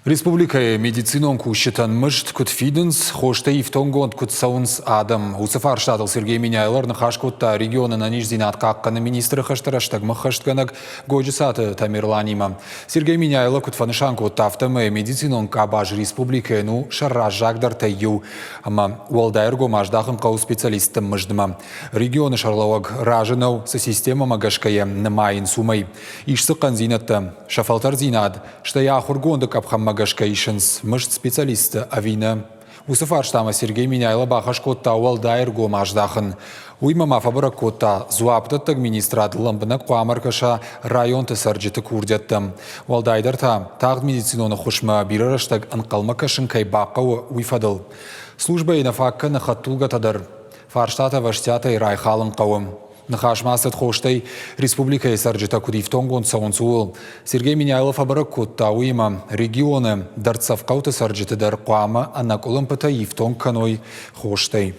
Республикӕйы медицинон кусджытӕн мызд куыд фидынц, хостӕ ифтонггонд куыд цӕуынц адӕм, уыцы фарстатыл Сергей Меняйло ӕрныхас кодта регионы ӕнӕниздзинад хъахъхъӕны министры хӕсты рӕстӕгмӕ ххӕстгӕнӕг Годжысаты Тамерланимӕ. Сергей Меняйло куыд фӕнысан кодта, афтӕмӕй медицинон къабаз республикӕйӕн у сӕ раззагдӕртӕй иу, ӕмӕ уӕлдай ӕргом аздахын хъӕуы специалистты мыздмӕ. Регионы сӕргълӕууӕг разы нӕу, цы системӕмӕ гӕсгӕ йӕ нымайынц, уымӕй. Ис дзы хъӕндзинӕдтӕ, сӕ фӕлтӕрдзинад Стӕй ахуыргонды къӕпхӕнмӕ гӕсгӕ исынц мызд специалистты ӕви нӕ? Уыцы фарстамӕ Сергей Меняйло бахӕс кодта уӕлдай ӕргом аздахын. Уыимӕ ма фӕбӕрӕг кодта, дзуапдӕттӕг министрад лӕмбынӕг хъуамӕ ӕркӕса районты цӕрджыты курдиӕттӕм. Уӕлдайдӕр та, тагъд медицинон ӕххуысмӕ бирӕ рӕстӕг ӕнхъӕлмӕ кӕсын кӕй бахъӕуы, уый фӕдыл. Службӕйы нӕ фаг кӕны хӕдтулгӕтӕ дӕр. Фарстатӕ ӕвӕстиатӕй райхалын хъӕуы. Ныхас ма цыд хостӕй республикӕйы цӕрджытӕ куыд ифтонггонд цӕуынц, ууыл. Сергей Меняйло фӕбӕрӕг кодта, уыимӕ регионы дӕрддзӕф хъӕуты цӕрджыты дӕр хъуамӕ ӕнӕкъуылымпытӕй ифтонг кӕной хостӕй.